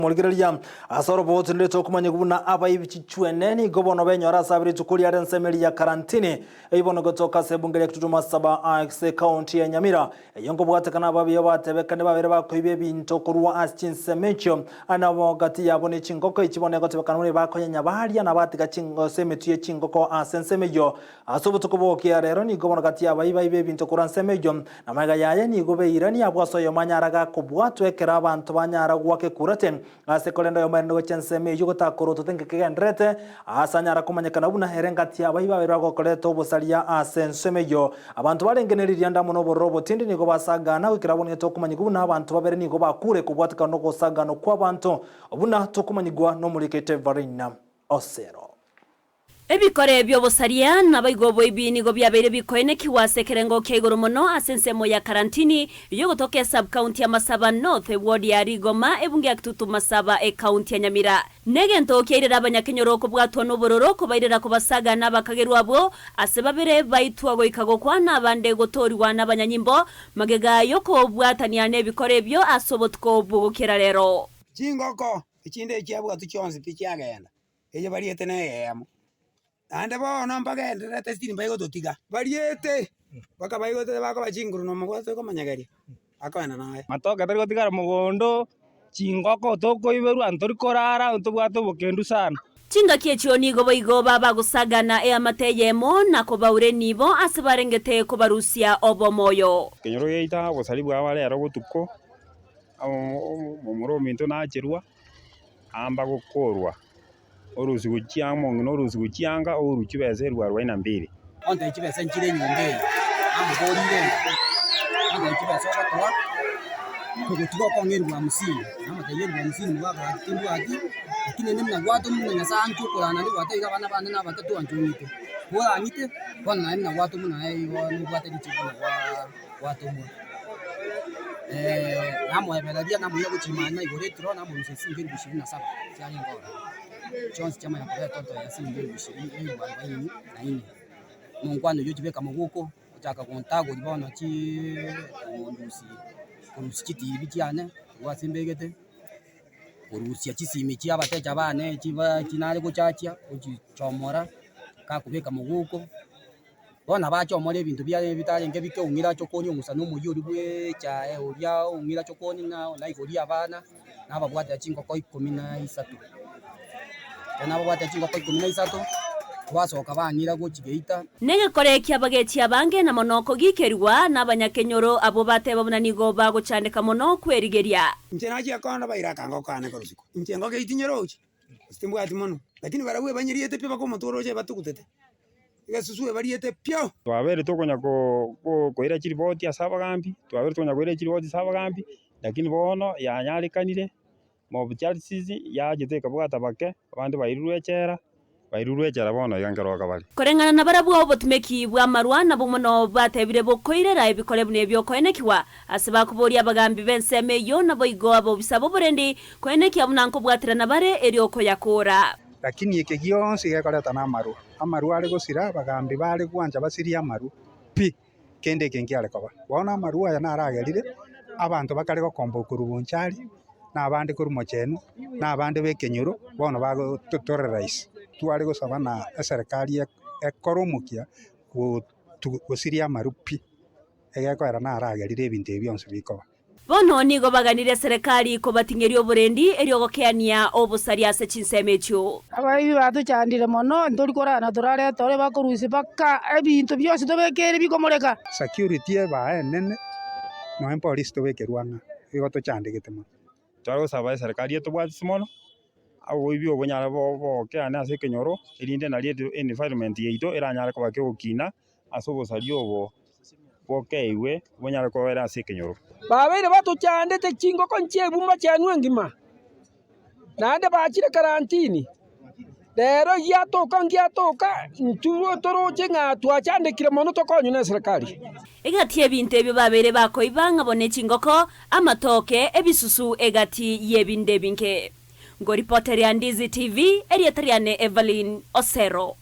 Morigereria ase oroboti rinde tokomanya buna abaibi chichwene nigo bono benyora ase abe rituko riare ensemo eria ya karantini eyio bono gotoka ase ebunge ria Kitutu Masaba ase ekaunti ya Nyamira eyio nkobwatekana ababiya batebekane babere bakoiba ebinto korwa ase chinsemo echio nabo gati yabo ne chingoko echi bono egotebekana buna ebakonyenya baria na batiga ase emetwe ye chingoko ase ensemo eyio Ase obotuko bw'ogokia rero nigo bono gati y'abaibai b'ebinto korwa ensemo eyio, na magega yaye nigo beirania abwo ase oyomo anyara gakobwatwa ekero abanto banyara goaka ekurate ase korende oyomo erinde gochia ensemo eyio gotakorotete nki kegendererete, aase anyara komanyekana buna ere ngati y'abaibi babere bagokoreta obosaria ase ensemo eyio. Abanto barenge ne ririanda amo nobororo obotindi nigo basagana goikera abwo nigo tokomanyigwa buna abanto babere nigo bakure kobwatekana nogosagana kw'abanto buna tokomanyigwa nomorikete Varina Osero. Ebikore bi'obosaria naboigo oboibi nigo biabeire bikoenekigwa ase ekerengo kia igoro mono ase ensemo ya Karantini ey'ogotoka esub-county ya Masaba North, eward ya Rigoma, ebunge ya Kitutu Masaba, ecounty ya Nyamira. Negento kiairera abanyakenyoro kobwatwa nobororo kobairera kobasaga nabakagerwa abwo ase babere baitwa goika gokwa na abande gotoorigwa nabanyanyimbo magega y'okobwatania nebikore ebio ase obotuko bw'ogokera rero. Chingoko echinde echiabwatwa chionsi pi chiagenda. Eye bariete neyemo, naende bono mbagendererete still mbaigototiga. Bariete, mpaka baigotete bakoba chinguru na omogwate okomanyegeria, bakogenda naye. Matoke tari gotigara mogondo, chingoko tokoiberwa, ntori korara, ntobwate obokendu sana. Chingaki echio nigo boigo babagosagana eamate eyemo na kobaura enibo ase barengete kobarusia obomoyo. Ekenyoro giaito obosari bwaba rero botuko, omomura ominto nacherwa. Amba gokorwa, orusigwe chianga omong'ina orusigwe chianga ourwe chibesa elfu arobaini na mbili. Ontebie chibesa nchire enyomba eye, namoborire ng'a ontebie chibesa ogotoa, kogotiga okong'a elfu hamsini, namotebia elfu hamsini mogaka gaki timbwati, lakini rende buna gwatomwa buna Nyasaye anche okorana naende gwatebire abana bane na abake twanche ong'ite, korang'ite, bono naye buna gwatomwa naye igo nobwate richiiko buna gwaa. gwatomwa. Namoebereria, namoira gochia imana igoro etiro, namorusia chisingi elifu ishirini na saba chiarenge ororo, chionsi chiamanya koba etoto ya siringi elifu ishirini elifu arubaini na inye. Omonkwana oyio ochibeka moguko, ochaka gontagoria bono chiiii kondusia korusia chitibi chiane korwa ase mbegete, korusia chisimi chia abatecha bane chiba chinare gochachia, ochichomora, gakobeka moguko. Bono abache omore ebinto biaye bitarenge bike ong'ira chokoni ong'usa na omoyio oria bw'echae oria ong'ira chokoni na naigoria abana, nababwatera chingoko ikomi na isato. Ekero nababwatera chingoko ikomi na isato, twasoka bang'ira gochia geita. Negekore ki'abagechi abange na mono kogikerigwa nabanyakenyoro abwo bateba buna nigo bagochandeka mono kwerigeria. Inche nachia kondo baira akangoko kane korwa isiko, inche engoko eyio tinyerochi, gose timbwati mono, lakini barabwo ebanyeriete pi bakomotwara roche ebatugutete. Egesusu ebariete pio. Twabeire tokonya koira chiripoti ase abagambi, twabeire tokonya koira chiripoti ase abagambi, lakini bono yanyarekanire, mob justice yachete ekabwata bake, abande bairirwe echela, bairirwe echela bono iga nkeroka bare. Koreng'ana nabarabwo obotumeki bw'amarwa nabwo mono bwatebire bokoirera ebikore buna ebio koenekigwa ase bakoboria abagambi b'ensemo eyio naboigo abobisa b'oborendi koenekia buna nkobwaterana bare erio koyakoora. Lakini eke gionsi gekoreta namarwa. Amarwa are gosira, abagambi bare gwancha basirie amarwa pi, kende eke nkiare koba. Bono amarwa aya naragerire, abanto bakare gokomba okorwa Bonchari, na abande korwa Mochenu, na abande b'ekenyoro, bono bagototorererisa. Tware gosaba na eserekari ekore omokia gosiria amarwa pi, egekoera naragerire ebinto ebi bionsi bikoba. Bono nigo baganirie eserekari kobating'eria oborendi erio gokeania obosaria ase chinsemo echio. Abaibi batochandire mono, ntori korara torare tore bakorusia mpaka ebinto bionsi tobekeire bikomoreka. Security ebae enene, nonya polisi tobekerwe ang'e, igo tochandegete mono. Tware gosaba eserekari etobwatisi mono, oboibi obo bonyare bokeane ase ekenyoro, erinde nario environment yaito eranyare koba kegokina. Ase obosaria obo bokeigwe bonyare koera ase ekenyoro. Babeire batochandete chingoko nchi'ebuma chianwe engima, naende bachire karantini. Rero giatoka ngiatoka, intwe toroche ng'a twachandekire mono tokonywe neserikari. Egati y'ebinto ebio babeire bakoiba ng'a bono echingoko, amatoke, ebisusu egati y'ebinde ebinge. Ngoripoteria Ndizi TV, erieta riane Evelyn Osero.